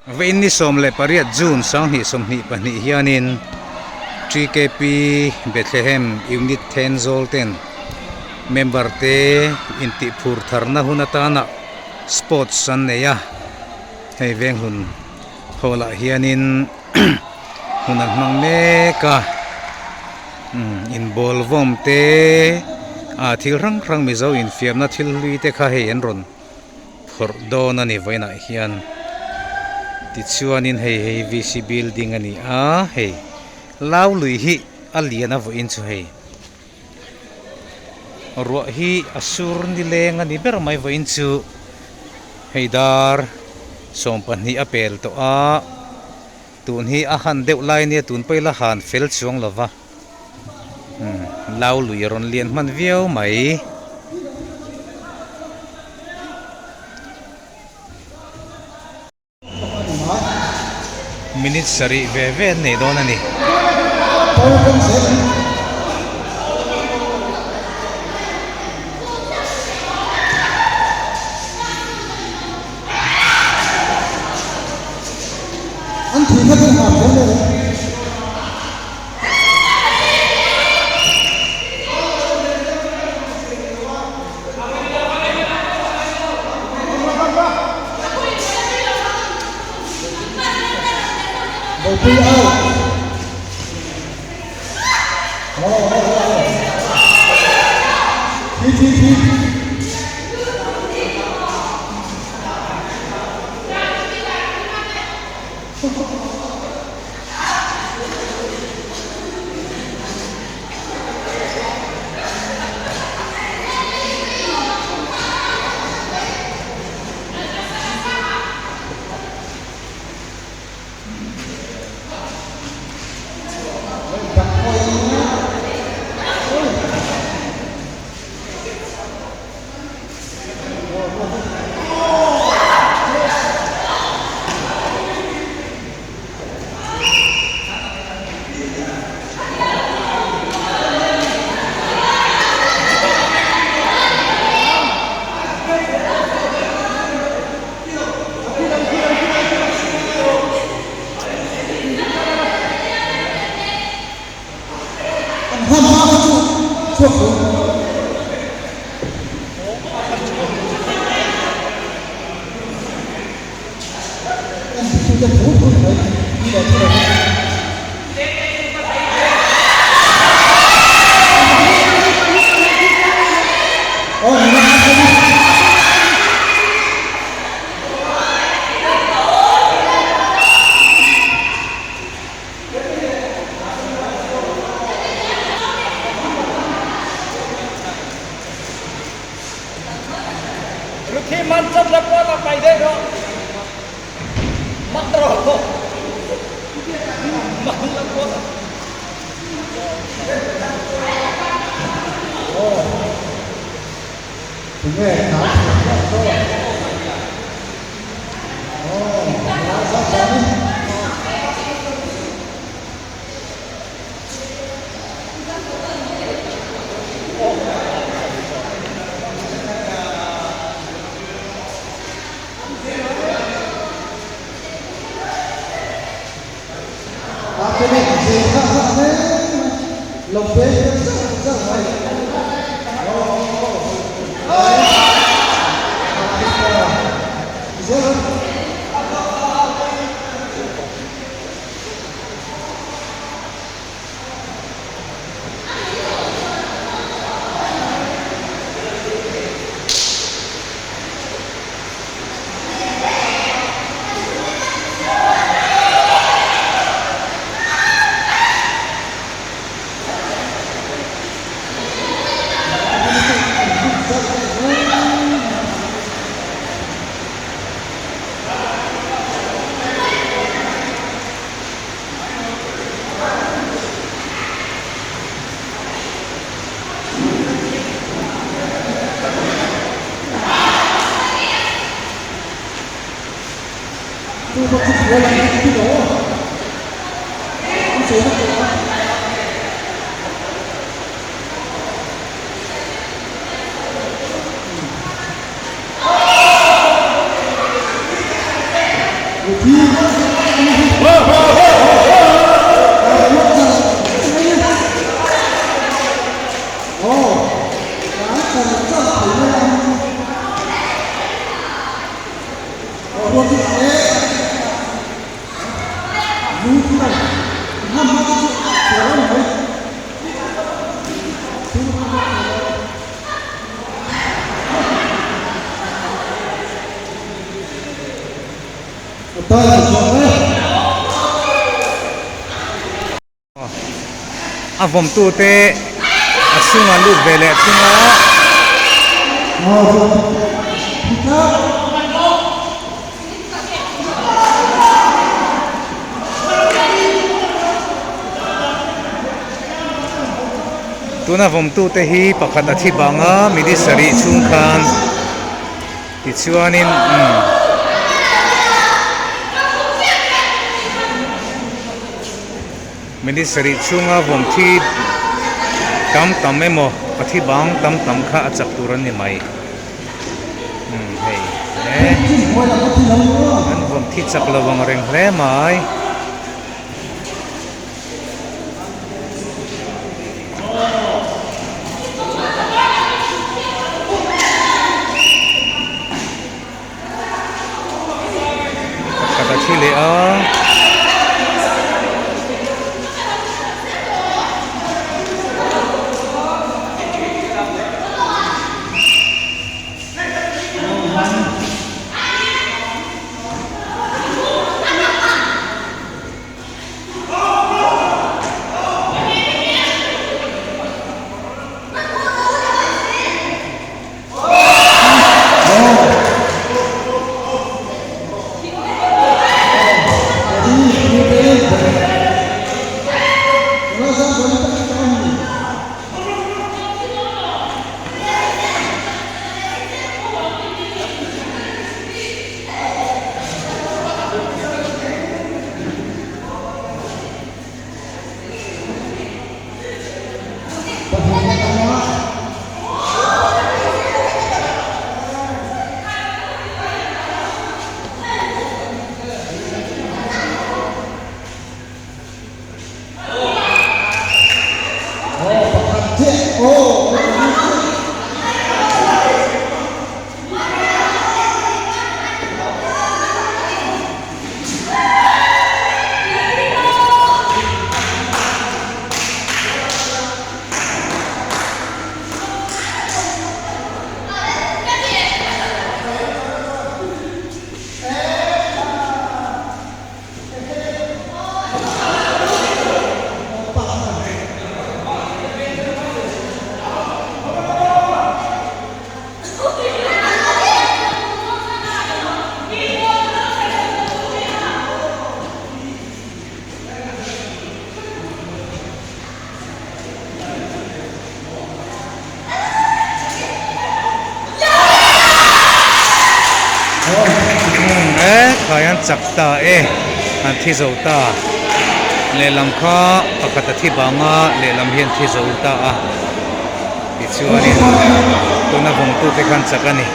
Vawiin ni 18 June 2022 hianin TKP Bethlehem Unit Thenzawl ten member te intihphur tharna hun atana sports an nei a, hei Venghlun hall ah hianin hun an hmang mek a, inbawl vawm te ah thil hrang hrang Mizo infiamna thil hlui te kha hei an rawn phawrh dawn a ni vawiinah hian tichuanin hei hei V C building a ni a hei lau lui hi a lian a vawiin chu hei ruah hi a sur nileng a ni ber mai vawiin chu hei dar 12 a pel tawh a tun hi a han deuh lai ania tun pawh ila han fel chuang lo va. Lau lui a rawn lian hman viau mai. Minute sarih ve ve an nei dawn a ni. A vawmtute a chhungah lut ve leh thung a. Tuna vawmtute hi pakhat a thi bang a minute sarih chhung khan tichuanin umm. Minute sarih chhunga vawm thi tam tam emaw a thi bang tam tam kha a chak tur a ni mai. Umm hei he an vawm thi chak lo ang reng hle mai. Pakhat a thi leh a. Khai an chak ta e an thi zo ta lehlam kha pakhat a thi bang a lehlam hian thi zo ta a tichuanin tuna vawngtute khan chak a ni.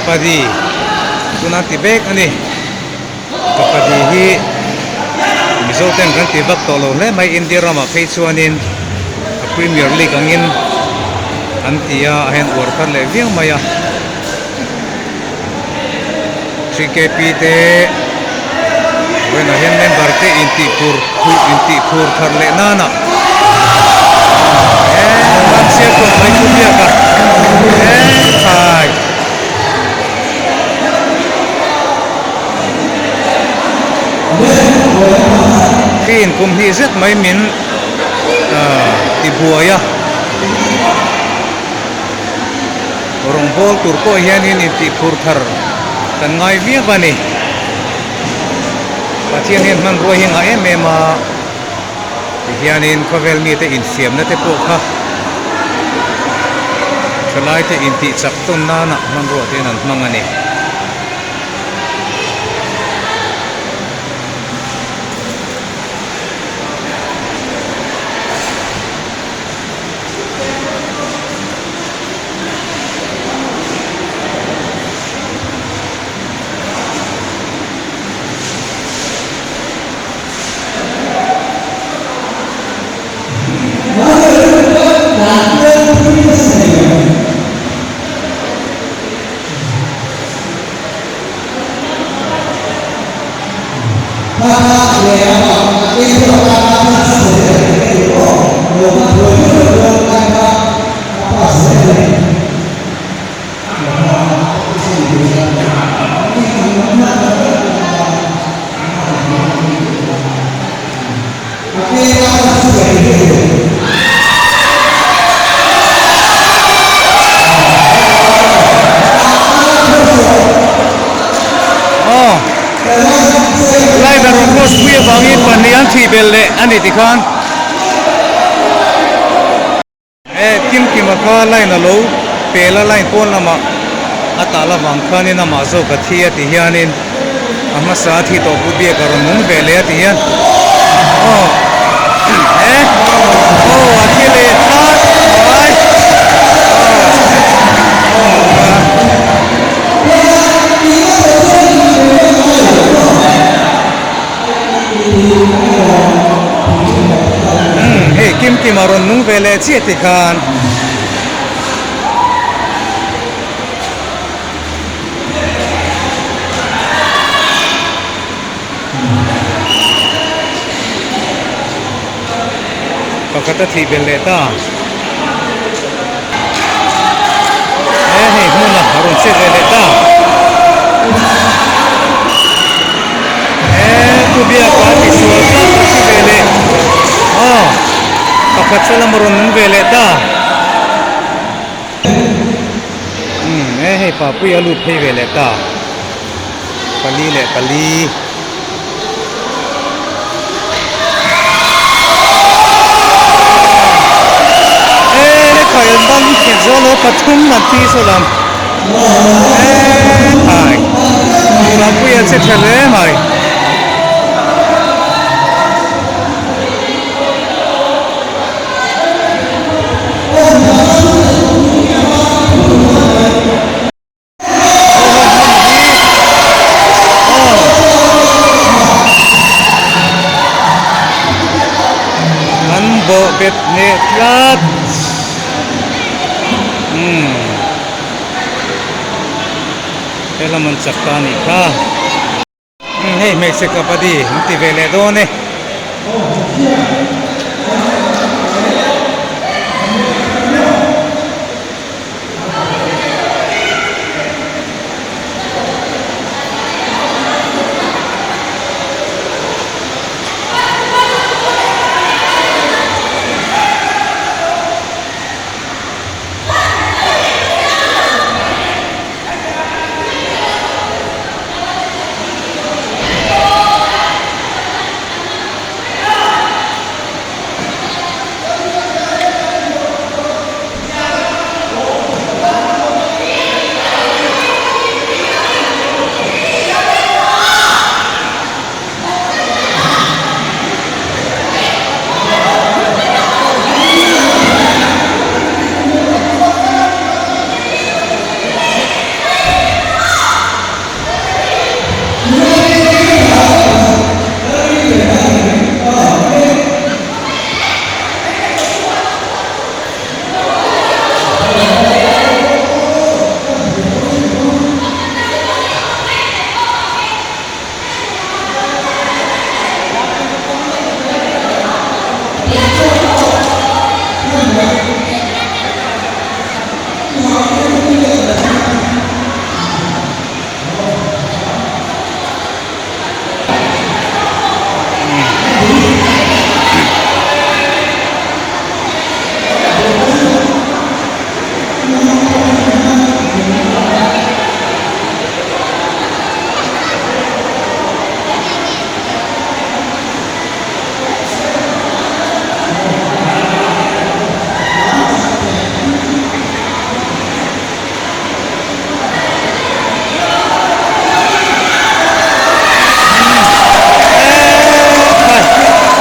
Kabaddi tuna an ti mek a ni. Kabaddi hi Mizo ten kan ti vak tawh lo hle mai India ramah phei chuanin a Premier League angin an ti a a hian uar thar leh viau mai a. Tkp te vawiinah hian member te intih phur intih phur thar leh nana eee siam tawh mai chu biak a eee khai. Hriin kum hnih zet mai min ah tibuai a. Rawngbâwl tur pawh hianin intihphur thar kan ngai viau a ni. Pathian hian hmanrua hi ngah em em a, tihianin khawvel mite infiamna te pawh kha thalaite intihchak tawn nana hmanrua te hian an hmang a ni. Aw line a rawn cross pui avangin pahnih an thih belh leh a ni tikhan. Eh Kim Kima kha line a lo pel a line pawn lamah a tah lavang khanin amah zawk a thi a ti hianin a hmasa a thi tawh pu biak a rawn nung ve leh a ti hian aw eh aw a thi leh tlat mai Umm hei kim kim a rawn nung ve leh chiah ti khan. Pakhat a thih belh leh ta. He hei hmun a rawn chet ve leh ta. He chu biak a ti sual tlat a thi ve leh. Aw pakhat salam a rawn nung ve leh ta. Umm he hei papui a lut phei ve leh ta. Pali leh pali. Eee khai an bang nghet zawh lo pathum an thi saw lam eee khai Papuia che tha hle mai. An bawh bet hneh tlat umm helam an chak ta a nih kha. Hei hmeichhe kabaddi an ti ve leh dawn e.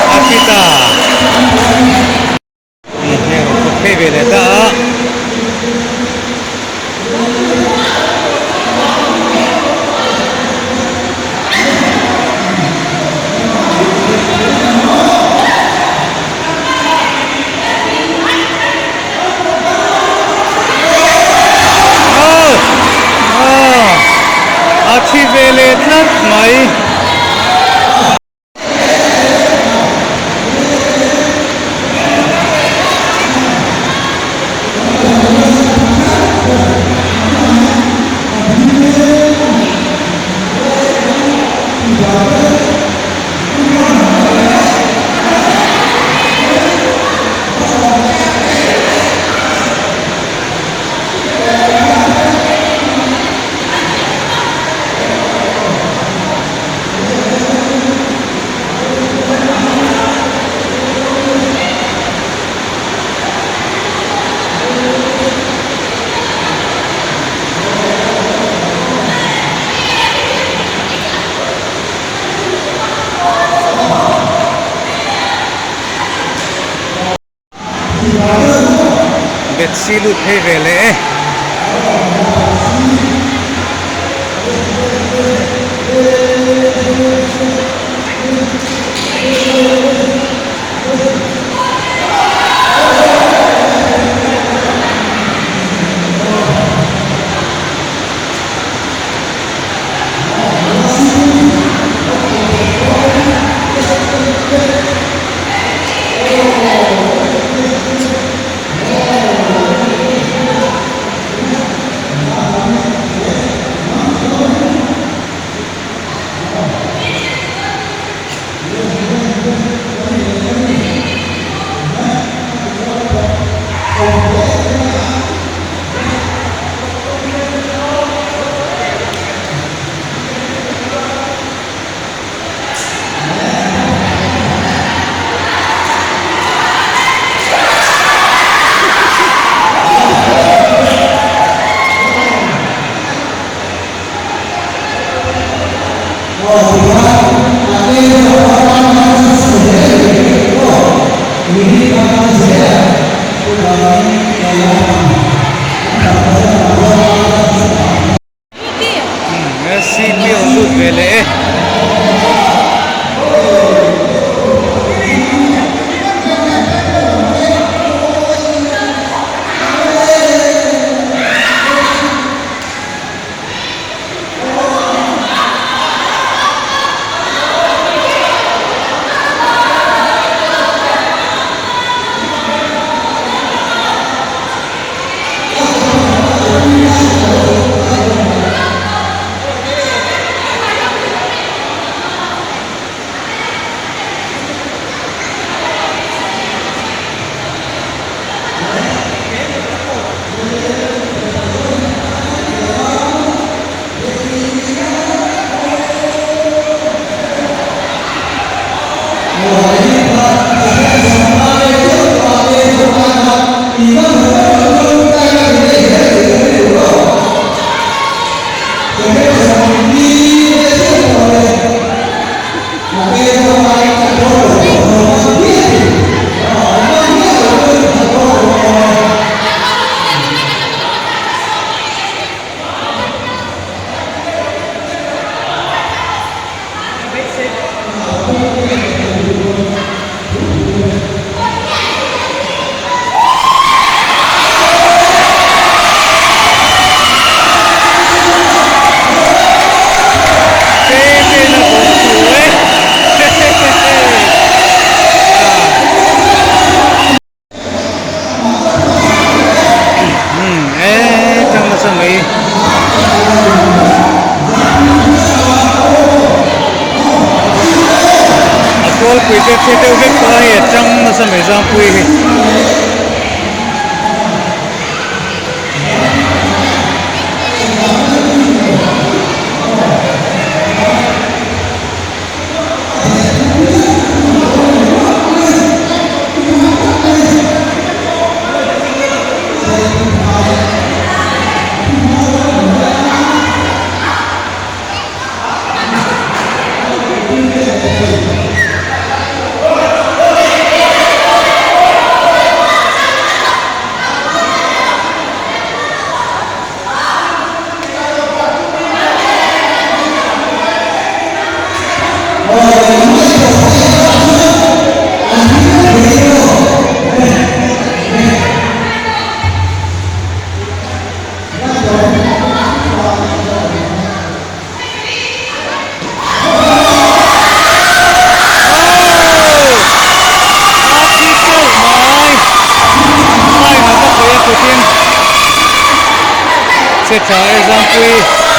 A thi ta. Hei rawn thawk phei ve leh ta a. A thi ve leh tlat mai. Bethsy lut phei ve leh e. Kawlpui te chhe deuh vek tawh a hei a tang nasa mai Zangpui hi. Che tha e Zangpui.